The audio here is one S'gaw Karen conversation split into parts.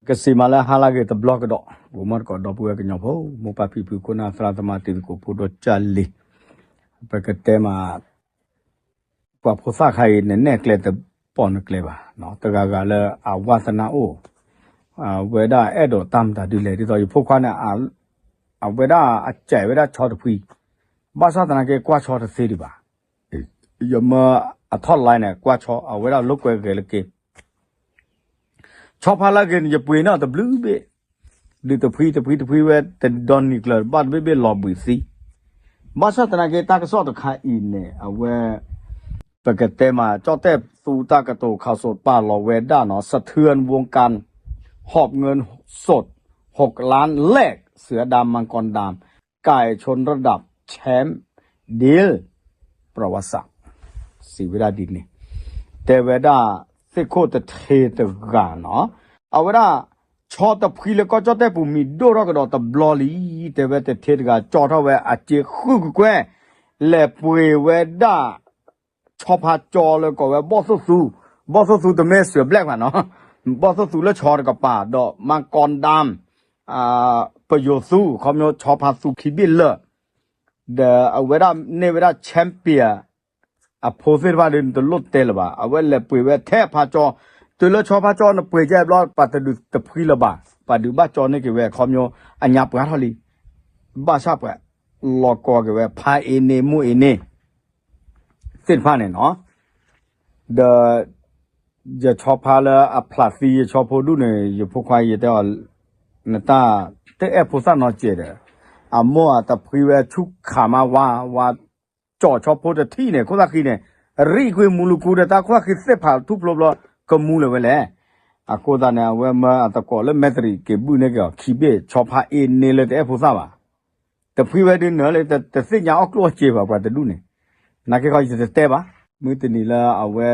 ကစံးမးလၢဟါလၢအဂ့ၤတဘျီကဒီး, ဂီၤမီတကိးဒီပုၢ်ဝဲၢ်ကညီဖိ, မိၢ်ပၢ်ဖံဖု ခိၣ်နၢ်သရၣ်သမါ တံၤသကိးဖိဒိၣ်ကၢ်လံၤ, ပကတဲမး ပှၤဖိသၣ်ခါအံၤ နနဲၣ်ကျဲတပိာ်နကျဲဘၣ်, တဂၤဂၤလၢအဝါသနၢ်အိၣ်, အဝဲဒၣ်အဲၣ်ဒိးတၢ်မတၤဒ်လဲၣ်, ဒ်သိးယဖိခွါန့ၣ် အဝဲဒၣ်အစဲးဝဲဒၣ်ဆီတဖှံ, ဘၣ်ဆၣ်သနာ်က့ကွၢ်ဆီတသ့ဒံးဘၣ်, ယမၢအထီၣ်လဲန့ၣ် ကွၢ်ဆီ အဝဲဒၣ်လိာ်ကွဲဂဲၤလၢက့ၤ ဆီဖါလၢအဂ့ၤန့ၣ် ယပှ့ၤန့ၢ်အီၤတဘျုးဘ့ၣ်, ဒုးတဖှံတဖှံတဖှံဝဲ တဒီနံၤကျၢၤ ဘၣ်တဘ့ၣ်ဘ့ၣ်လီၤဘှံးသံ, ဘၣ်ဆၣ်သနာ်က့တၢ်ကစီၣ်တခါအံၤန့ၣ် အဝဲ ပကတဲမး ကၠီၣ်တဲၣ်သူတၢ်ကတိၤခးစိးပာ်လီၤဝဲဒၣ်နီၤ สะเทือนวงการหอบเงินสด หกล้านแลกเสือดำมังกรดำ ไก่ชนระดับแชมป์ดีลประวัติศาสตร์ စံးဝဲဒၣ်ဒ်န့ၣ်, တဲဝဲဒၣ် သ့ၣ်ခိၣ်တထ့တဂၤနီၤ, အဝဲဒၣ် ဆီတဖှံလၢကီၢ်ကၠီၣ်တဲၣ်ပူၤမံၤဒိၣ်ထီၣ်ကဒီးတဘျီလံ, တဲဝဲတထ့တဂၤ ကၠီထီၣ်ဝဲအစ့ဃုာ်ကွဲကွဲ, လဲၤပှ့ၤဝဲဒၣ် ဆီဖါကၠီလၢကိးဝဲဘီၣ်သိၣ်သူ, ဘီၣ်သိၣ်သူတမ့ၢ်စၢၤဘျဲၣ်ဘၣ်နီၤ, ဘီၣ်သိၣ်သူလၢဆီတကပၤ ဒီးမၤကီၢ်ဒၢမ် ပယိၤသူ ခီပညီဆီဖါသူခံဘ့ၣ်လၢာ်, ဒီးအဝဲဒၣ်န့ၢ်ဝဲဒၣ် champion အဖိသ့ၣ်တဖၣ်ဒီး နတလိၣ်တဲလၢၤဘၣ်, အဝဲလဲၤပှ့ၤဝဲထဲဖါကၠီ, တုၤလၢဆီဖါကၠီနပှ့ၤကဲဘျီ ပှၤတဒုးတဖှံလၢၤဘၣ်, ပှၤဒုးဘၣ်ကၠီန့ၢ်က့ၤဝဲ ခီပညီ အညါပှၤထီၣ်လံ, ဘၣ်ဆၣ်ပှၤ လီၤကီက့ၤဝဲ ဖါအ့န့ၣ် မိၢ်အ့န့ၣ် သ့ၣ်တဖၣ်န့ၣ်နီၤ, ဒီး ယဆီဖါလၢအဖျးသံယဆီဖိဒူၣ်န့ၣ် ယဖိခွါယတဲအီၤ, နတၢ်တအဲၣ်ဖိသၣ်နီတစဲးဒီး, အမိၢ်အတဖှံဝဲဆူၣ်ခးမးဝါ, ဝါကၠီၣ်ဆီဖိတထံၣ်န့ၣ် ခိၣ်သၣ်ဃံန့ၣ်, ရံၣ်ကွံာ်မူလၢကူဒီးတၢ်ခိၣ်သၣ်ဃံသ့ၣ်ဖးထူၣ်ဖျိဘျီ ကမူလၢၤဝဲလဲၣ်, အဃိသတးန့ၣ် အဝဲမၢအသကိးလၢမဲၣ်တရံးက့ၤဘုၣ်န့ၢ်က့ၤအီၤခံဘ့ၣ် ဆီဖါအ့န့ၢ်လၢတအဲၣ်ဖိသၣ်ဘၣ် တဖှံဝဲဒုးနၢၤလၢ တသ့ၣ်ညါအီၣ်ကျိၣ်အစ့ဘၣ် ပှၤတဒူၣ်န့ၣ်, နာ်က့ခီယတတဲဘၣ်, မုၢ်တနံၤလၢအဝဲ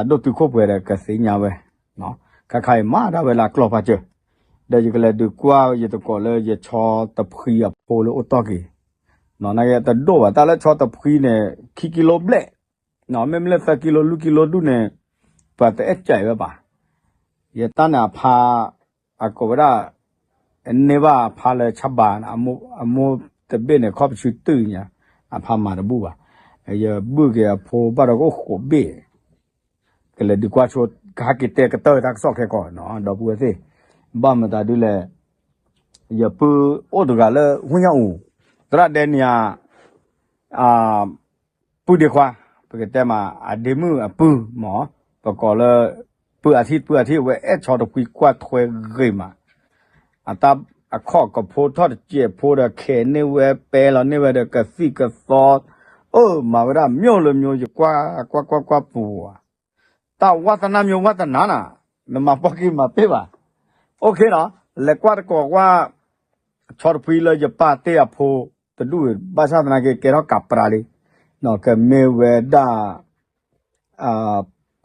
ဒိၣ်တုာ်ခိၣ်ပှဲၤဒီးကသ့ၣ်ညါဝဲ, ခါခါအံၤမၤဒၣ်ဝဲလၢအကျီၢ်ဖးစၢၤ, ဒီးယကလဲၤဒုးကွၢ်ယသကိးလၢယဆီတဖှံအဖိလၢအိၣ်တီၢ်က့ၤ, နာ်က့တဒိၣ်ဘၣ် တၢ်လၢဆီတဖှံန့ၣ် ခံကံလိဘျဲၣ်, မ့မ့ၢ်လၢသၢကံလိလွံၢ်ကံလိဒူၣ်န့ၣ် ပှၤတအဲၣ်ကဲးဝဲဘၣ်, ယတၢ်န့ၣ်အဖါ အကိးဝဲဒၣ် န့ၢ်ဘၣ်အဖါလၢဆါဘၤန့ၣ်, အမိၢ်တဘ့ၣ်န့ၣ် ခီပစုတုာ်ညါ, အဖါမၤတဘူၣ်ဘၣ်, ယဘုၣ်က့ၤအဖိဘၣ်ဒီးကအိၣ်ဃိးဘ့ၣ်, ကလဲၤဒုးကွၢ်ဆိ ကဟဲက့ၤတဲကတၢၢ်တၢ်ကစီၣ်ခဲကီးနီၤ ဒီပုၢ်ဝဲၢ်သ့ၣ်, ဘၣ်မတၤဒ်လဲၣ်, ယပုၢ်အိၣ်တဂၤလၢ ဟူညါအူၤ, သရၣ်ဒဲနံၤဧါ ပုၢ်ဒ့ခွါ, ပကတဲမး အဒ့မုၣ်အပုၢ်မး, ပကိးလၢ ပုၢ်အထံၣ် ပုၢ်အထံၣ် အဝဲအဲၣ်ဆီတဖှံကွၢ်ထွဲဂ့ၤမး, အတၢ်အခီၣ်ကဖိထီၣ်တစဲးဖိဒီး ခဲးန့ၢ်ဝဲပဲလီၤန့ၢ်ဝဲဒီးကသံၣ်ကသီ, အၢ မၤဝဲဒၣ်မျိၢ်လၢမျိၢ် ယကွၢ်ကွၢ်ကွၢ်ကွၢ်ပူၤဧါ, တၢ်ဝါသနၢ်မျိၢ်ဝါသနၢ်နၤ, နမၤပှၢ်က့ၤမၤပ့ၢ်ဘၣ်, အိၣ်ခ့နီၤ, လဲၤကွၢ်တကိးကွၢ် ဆီတဖှံလၢယပၢ်တ့ၢ်အဖိတဒူၣ်, ဘၣ်ဆၣ်သနာ်က့ကဲထီၣ်ကးပြါလံ, ကမ့ၢ်ဝဲဒၣ်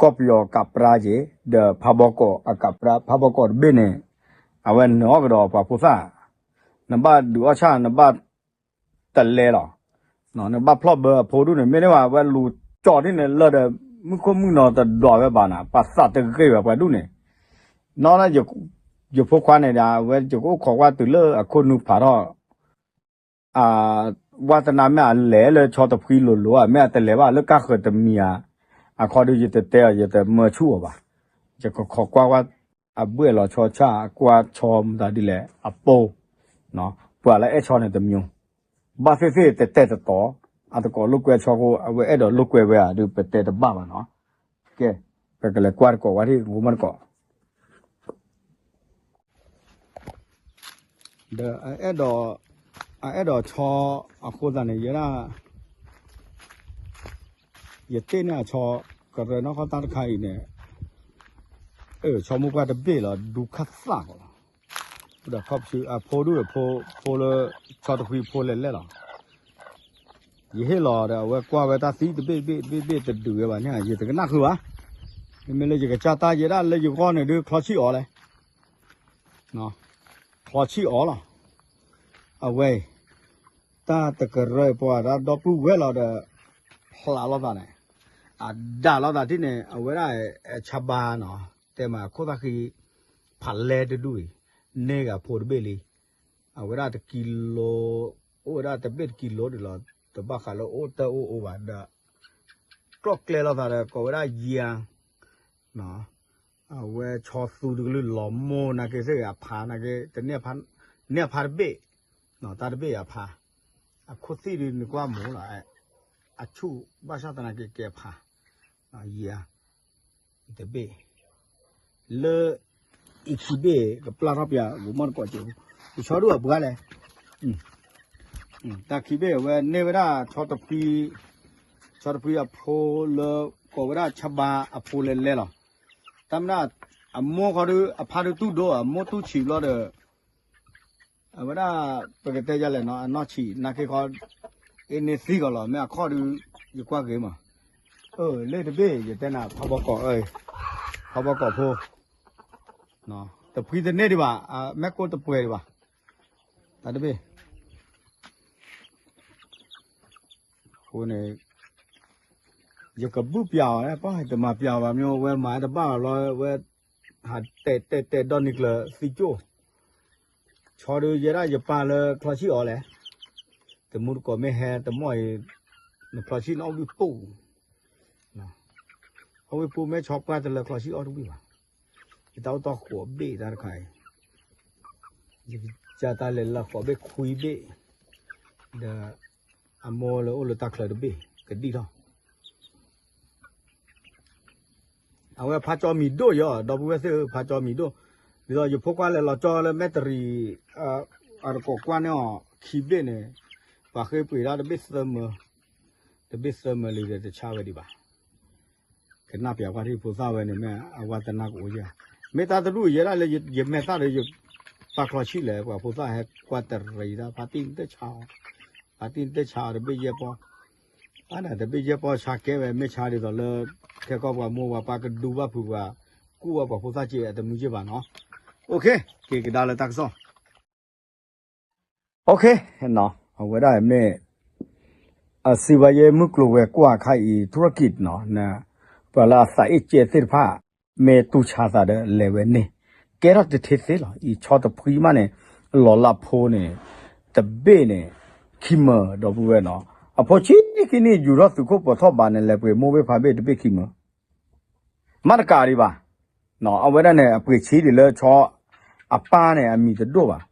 ကီၢ်ပယီၤကးပြါက့ၤ, ဒီးဖးဘီကီးအကးပြါ, ဖးဘီကီးတဘ့ၣ်န့ၣ်, အဝဲနၢၤအီၣ်ကဒီးပှၤဖိသၣ်, နဘၣ်ဒုးအီၣ်ဆၣ် နဘၣ်တလဲလီၤ, နဘၣ်ဖျီၣ်ဘၢအဖိဒူၣ်န့ၣ် မ့ၢ်န့ၢ်ဘၣ် အဝဲလူၤကၠီၣ်ဒ်န့ၣ် လၢဒီး မုၢ်ခိၣ်မုၢ်နီၤတဒွးဝဲဘၣ်နၤ, ပှၤသးတဂ့ၤဘၣ်ပှၤဒူၣ်န့ၣ်, နီၢ် ယဖိခွါန့ၣ်ဒီး အဝဲယကအိၣ်ခိးကွၢ်တုၤလၢအခိၣ်နူာ်ဖးထီၣ် ဝါသနၢ်မ့ၢ်အလဲၤလၢဆီတဖှံလိၤလိၤဧါ, မ့ၢ်အတလဲၤဘၣ်လၢကၢ်ဃၢၤတမံၤဧါ, အခီဒုးယတတဲအီၤ ယတမၢဆူၣ်အီၤဘၣ်, ယကခိးကွၢ်ကွၢ် အဘှဲၣ်လီၤဆီဆၣ် အကွၢ်ဆီမတၤဒ်လဲၣ် အပိ, ပှၤလၢအဲၣ်ဆီန့ၣ်တမျိး, ဘၣ်သ့ၣ်သ့ၣ်တတဲတတီၤ, အသကိးလိာ်ကွဲဆီဃိ အဝဲအဲၣ်ဒိးလိာ်ကွဲဝဲဧါ ဒုးပတဲတဘၣ်ဘၣ်နီၤ, ကဲ, ပကလဲၤကွၢ်တကိးဝဲဒၣ် ဂိၤမီၢ်တကိး ဒီး အအဲၣ်ဒိးဆီအဃိသတးန့ၣ် ယဲဒၣ် ယတ့ၢ်န့ၢ်အဆီ ကရၢနီၢ်ကီၢ်တၢ်တခါအံၤန့ၣ်, ဆီမိၢ်ပှၢ်တဘ့ၣ်လီၤ ဒူခၣ်သၣ်ကီးလီၤ, ဒီးခီပစုအဖိဒူၣ်ဖိ ဖိလၢ ဆီတဖှံဖိလဲၤလဲၣ်လီၤ, ယဟ့ၣ်လီၤဒီး အဝဲကွၢ်ဝဲတၢ်သံတဘ့ၣ်တဘ့ၣ်တဘ့ၣ်တဒုးဝဲဘၣ်န့ၣ် ယတကနၣ်ဃုာ်ဘၣ်, မ့မ့ၢ်လၢယကစၢ်တၢ်ယဲဒၣ်လၢယဂီၢ်န့ၣ်ဒုး ချီဆံၣ်အီၤလဲၣ် ချီဆံၣ်အီၤလီၤ, အဝဲအံၤ တၢ်တကရၢပှၤတၢ်ဒီပုၢ်ဝဲၢ်လီၤဒီး ဖျးလိာ်သးန့ၣ်, အဒၣ်လိာ်သးထံၣ်န့ၣ် အဝဲဒၣ် ဆါဘၤနီၤ, တဲမးခိၣ်သၣ်ဃံ, ဖးလဲတဒူၣ်အံၤ, န့ၢ်ဂၤဖိတဘ့ၣ်လံ, အဝဲဒၣ်တကံလိ, အိၣ်ဝဲဒၣ်တဘ့ၣ်တကံလိဒံးလီၤ, တဘၣ်ဃးလၢအိၣ်တၢ်အိၣ်အိၣ်ဘၣ်ဒီး ကျီၣ်ကျဲလိာ်သးဒီး ကိးဝဲဒၣ်ယၤ, အဝဲဆီသူတကလုာ်လီၤမိၢ်နာ်က့သ့ၣ်အဖါနာ်က့, တန့ၢ်အဖါတဘ့ၣ်, တၢ်တဘ့ၣ်အဖါ, အခိၣ်သံၣ်ဒုးနကွၢ်မိၢ်လီၤ, အဆူၣ်ဘၣ်ဆၣ်သနာ်က့ကဲဖါ, ယၤ, တဘ့ၣ်, လၢ အံၤခံဘ့ၣ်ကပျၢ်ထီၣ်ပၠး ဂိၤမီၣ်တကိးစဲး, ယဆီဒုၣ်အပှၤလဲၣ်, တၢ်ခံဘ့ၣ်အဝဲန့ၢ်ဝဲဒၣ်ဆီတဖှံ, ဆီတဖှံအဖိလၢ ကိးဝဲဒၣ်ဆဘါအဖိလဲၤလဲၤလီၤ, တၢ်မ့ၢ်ဒၣ် အမိၢ်ခီဒုး အဖါဒုးတူၢ်ဒိၣ် အမိၢ်တူၢ်ဆံးဘျီဒီး အဝဲဒၣ် ပကတဲယလဲၣ်နီၤ အနီၢ်ဆံး နာ်က့ခီ အ့န့ၢ်သံကီးလီၤ မ့ၢ်အခီၣ်ဒုး ယကွၢ်ဂ့ၤမး, အၢ လၢတဘ့ၣ် ယတဲနၤ ဖးဘီကီး, ဖးဘီကီးဖိ, တဖှံတန့ၢ်ဒံးဘၣ်, မဲာ်ကိၢ်တပှဲၤဒံးဘၣ်, တၢ်တဘ့ၣ် အဃိန့ၣ် ယကဘုၣ်ပၠးအီၤ ပှၤတမၤပၠးအီၤဘၣ် မ့ၢ်ဝဲမၤတဘၣ်အီၤလီၤ ဝဲ ဟးတဲတဲတဲဒီနံၤကျၢၤသံကၠိၣ်, ဆီဒုးယဲဒၣ်ယပၢ်လၢချီဆံၣ်အီၤလဲၣ်, တမူတကိးမ့ၢ်ဟဲတမီၢ်အံၤ, နချီဆံၣ်နအီၣ်ဝံၣ်ပူၣ်, အီၣ်ဝံၣ်ပူၣ်မ့ၢ်ဆီပှၢ်တလၢချီဆံၣ်အီၣ်တဝံၣ်ဘၣ်, ယတၢ်အိၣ်တီၢ်ဃိးဘ့ၣ်တၢ်တခါအံၤ, ယကစၢ်တၢ်လဲၤလၢဃိးဘ့ၣ်ခွံဘ့ၣ်, ဒီး အမိၢ်လၢအိၣ်လၢတၢ်ချၢတဘ့ၣ် ကဒံၣ်ထီၣ် အဝဲဖးကၠီမံၤဒိၣ်ယီၤ ဒီပုၢ်ဝဲၢ်သ့ၣ်ဧၢ ဖးကၠီမံၤဒိၣ်, ဒ်သိးယဖိခွါလဲၤလီၤကၠီလၢမဲၣ်တရံး, အတကိးကွၢ်န့ၢ်အီၤ ခံဘ့ၣ်န့ၣ်, ပှၤဃ့ပှ့ၤဒၣ်တဘ့ၣ်သၢမၢ, တဘ့ၣ်သၢမၢလံဒီးတဆါဝဲဒံးဘၣ်, ကနၣ်ပၠးကွၢ်ထံၣ်ဖိသၣ်ဝဲန့ၣ်မ့ၢ်အဝဲသနၢ်ကအိၣ်ယဲၢ်, မ့ၢ်တၢ်တဒူၣ်ယဲဒၣ်လၢယမဲာ်သၣ်ဒီးယပာ်ချီဆံၣ်လဲၣ် ပှၤဖိသၣ်ဟဲကွၢ်တရံးဒၣ် ဖါတံၢ်တဆါအီၤ, ဖါတံၢ်တဆါအီၤတဘ့ၣ်ယဲၢ်ပီ အါန့ၣ် တဘ့ၣ်ယဲၢ်ပီၢ်ဆါကဲဝဲ မ့ၢ်ဆါဒ်သိးလၢ ခဲကီၢ်ပှၤမိၢ်ပှၤပၢ်ကဒူဘၣ်ဖုးပှၤ ကူၣ်ဘၣ်ပှၤဖိသၣ်က့အတမုာ်ယ့ၢ်ဘၣ်နီၤ, အိၣ်ခ့ က့ၤကဒါလၢတၢ်ကစီၣ်, အိၣ်ခ့, အဝဲဒၣ်မ့ၢ် အစံးဘၣ်ယဲၢ်မုၢ်ကျိၤဝဲၤကွာ်ခါအံၤ ထူရကံနီၤ, ပှၤလၢအသးအ့ၣ်ကဲသ့ၣ်တဖၣ် မ့ၢ်တူၢ်ဆါသးဒီးလဲၤဝဲန့ၣ်, ကဲထီၣ်တထ့သ့လီၤ. အံၤဆီတဖှံမးန့ၣ် လီၤလၢဖိန့ၣ် တဘ့ၣ်န့ၣ် ခံမၢဒီပုၢ်ဝဲၢ်နီၤ, အဖိဆံးခံနံၣ်ယူၤထီၣ်သုးခိၣ်ပၢၤထီၣ်ဘးန့ၣ် လဲၤပှ့ၤမိၢ်ဘ့ၣ်ဖးဘ့ၣ်တဘ့ၣ်ခံမၢ မ့ၢ်တကးဒံးဘၣ်, အဝဲဒၣ်န့ၣ် အပှ့ၤဆံးဒံးလၢဆီ အပၢ်န့ၣ် အမံၤတဒိၣ်ဘၣ်,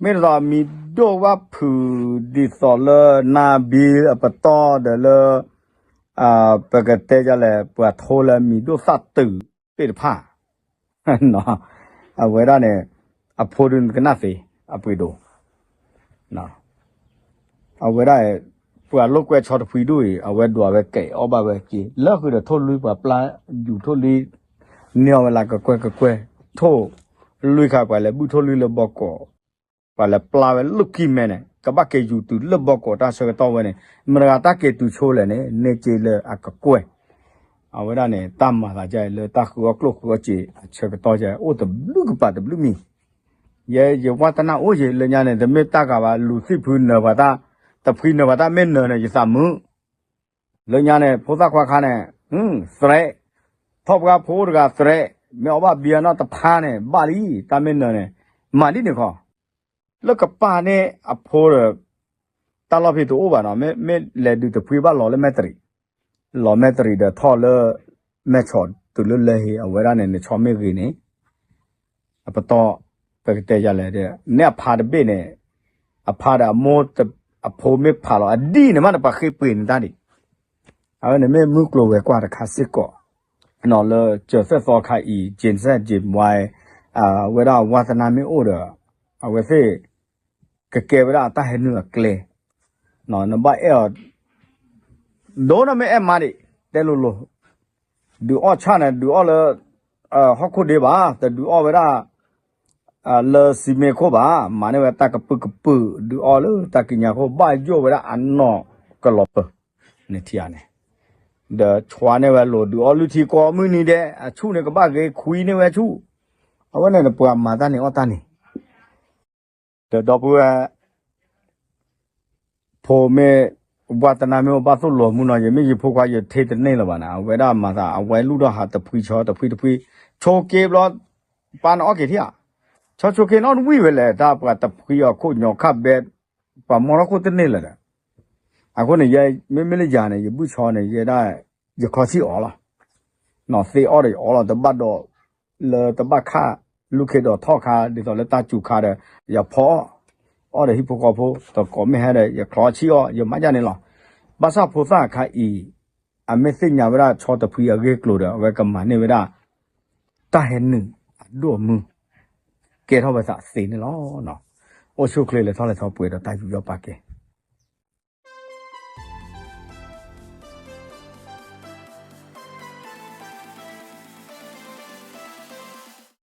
မ့ၢ်တသိးမံၤဒိၣ်ဘၣ်ဖုးဒ်သိးလၢ နါဘံအပတီၢ်ဒီးလၢ ပကတဲဒ်လဲၣ် ပှၤထိလၢမံၤဒိၣ်သၣ်တုာ်သ့ၣ်တဖၣ် အဝဲဒၣ်န့ၣ် အဖိဒုးကနၣ်သ့ အပှ့ၤဒိၣ် အဝဲဒၣ် ပှၤလိာ်ကွဲဆီတဖှံဒိၣ်အံၤ အဝဲဒွးဝဲကဲအီၣ်ဘၣ်ဝဲက့ၤ လၢဃုာ်ဒီးထိၣ်လွံၢ်ပှၤပျၢ်ယူၤထိၣ်လွံၢ် န့ၢ်အီၣ်ဝဲလၢကကွဲၢ်ကကွဲၢ် ထိၣ်လွံၢ်ခါပှၤလဲၤဘုၣ်ထိၣ်လွံၢ်လၢဘီကီး ပှၤလဲၤပျၢ်ဝဲလိာ်ခံမဲန့ၣ် ကဘၣ်က့ၤယူၤတုၤလၢဘီကီးတၢ်ဆၢကတီၢ်ဝဲန့ၣ် မတၤဂၤတၢ်က့ၤတုၤဆိလဲၣ်န့ၣ် န့ၢ်က့ၤလၢအကကွဲၢ် အဝဲဒၣ်န့ၣ် တၢ်မၤသးဒ်အံၤလၢတၢ်ဃုအီၣ်ကျိၣ်ဃုအီၣ်စ့းအဆၢကတီၢ်ဒ်အံၤ အိၣ်တဘျုးကပၤတဘျုးမံၤ ယဲယဝါသနၢ်အိၣ်ယံၤလၢညါန့ၣ် တမ့ၢ်တၢ်ဂၤဘၣ် လူၤသံၣ်ဖုနၢၤပှၤတၢ် တဖှံနၢၤပှၤတၢ်မ့ၢ်နၢၤန့ၣ် ယသးမုာ် လၢညါန့ၣ် ဖိသၣ်ခွါခါန့ၣ် သရဲး ထီၣ်ပှၢ်ဖိတဂၤသရဲး မ့ၢ်အီၣ်ဘၣ်ဘံအနီၢ်တဖါန့ၣ် ဘၣ်လံ တၢ်မ့ၢ်နၢၤန့ၣ် မၤဒ်န့ၣ်ခီ လၢကပၤန့ၣ်အဖိဒီး တၢ်လီၢ်ဖဲတအိၣ်ဘၣ်နီၤ မ့ၢ်လဲၤဒုးတဖှံဘၣ်လီၤလၢမဲၣ်တရံး လီၤမဲၣ်တရံးဒီးထီၣ်လၢ မဲၣ်ဆီးတုၤလၢလၢဟ့ အဝဲဒၣ်န့ၣ် နဆီမ့ၢ်ဂ့ၤန့ၣ် အပတီၢ် ပကတဲယၤလဲၣ် န့ၣ်အဖါတဘ့ၣ်န့ၣ် အဖါဒီးအမိၢ် အဖိမ့ၢ်ဖးလီၤ အဒံၣ်န့ၣ်မးန့ၣ် ပှၤဃ့ပှ့ၤန့ၢ်တၢ်ဒံး အဝဲန့ၣ်မ့ၢ်မုၢ်ကျိၤဝဲၤကွာ်တခါစ့ၢ်ကီး လၢကၠၢၤသဲၣ်သီခါအံၤ Gen Z Gen Y အဝဲဒၣ်ဝါသနါမ့ၢ်အိၣ်ဒီး အဝဲသ့ၣ် ကကဲဝဲဒၣ်အတၢ်ဟဲနုာ်အကျဲ နဘၣ်အဲၣ်အီၤ ဒိၣ်နီၢ်မ့ၢ်အဲၣ်မါဒံး တဲလိၤလိၤ ဒုးအီၣ်ဆၣ်န့ၣ် ဒုးအီၣ်လၢ ဟီၣ်ခိၣ်ဒ့ဘၣ် တဒုးအီၣ်ဝဲဒၣ် လၢစံမ့ၢ်ခိၣ်ဘၣ် မၤန့ၢ်ဝဲတၢ်ကပုာ်ကပုာ် ဒုးအီၣ်လၢတၢ်ကံးညာ်ခိၣ် ဘၣ်ယိၣ်ဝဲဒၣ်အနီၢ်ကလီၤပၢၤ နထံၣ်ဧါန့ၣ် ဒီးဆွါန့ၢ်ဝဲလိၤ ဒုးအီၣ်လုၢ်ထံကီၢ်မုၢ်နံၤဒဲး အဆူၣ်န့ၣ်ကဘၣ်ဂ့ၤ ခွံန့ၢ်ဝဲဆူၣ် အဝဲန့ၣ်နပှၤမၤတၢ်န့ၣ်အီၣ်တၢ်န့ၣ် ဒီးဒီပုၢ်ဝဲၢ် ဖိမ့ၢ် ဝါသနါမ့ၢ်အိၣ်ဘၣ်သိၣ်လိာ်မူနီၤ ယမ့ၢ်ယဖိခွါယထ့တန့ၢ်လၢၤဘၣ်န့ၣ် အဝဲဒၣ်မၤသး အဝဲလူၢ်ထီၣ်ဟးတဖှံဆီတဖှံတဖှံ ဆိက့ဘျီ ပၢ်နအီၣ်က့ၤထံဧါ, ဆီဆိခ့နီၣ်တဝံၣ်ဝဲလဲၣ် တၢ်ပှၤတဖှံအီၤခိၣ်ညီခၣ်ဘဲ ပှၤမီထီၣ်ခိၣ်တန့ၢ်လၢၤဒီး, အဃိန့ၣ် ယမ့မ့ၢ်လၢယၤန့ၣ် ယဘုၣ်ဆီန့ၣ် ယဲဒၣ် ယချီဆံၣ်အီၤလီၤ. နီၢ်သ့အီၣ်ဒီးယအီလီၤ တဘၣ်ဒီး လၢတဘၣ်ခၣ် လူၢ်ခ့ဒီးထီၣ်ခါ ဒ်သိးလၢတၢ်စူၤခါဒီး ယဖီအီၣ်, အီၣ်ဒီးဟံၣ်ဖိဃီဖိ တကိးမ့ၢ်ဟဲဒီး ယချီဆံၣ်အီၣ် ယမၤဒ်န့ၣ်လီၤ. ဘၣ်ဆၣ်ဖိသၣ်အခါအံၤ အမ့ၢ်သ့ၣ်ညါဝဲဒၣ်ဆီတဖှံအဂ့ၢ်ကျိၤဒီး အဝဲကမၤန့ၢ်ဝဲဒၣ် တၢ်ဟဲနုာ်အဒိၣ်အမုၢ် ကဲထီၣ်ဝဲသးသ့န့ၣ်လီၤ. အိၣ်ဆူၣ်အိၣ်ချ့လဲၤထီၣ်လဲၤထီပှဲၤဒီးတၢ်ယူးယီၣ်ပာ်ကဲ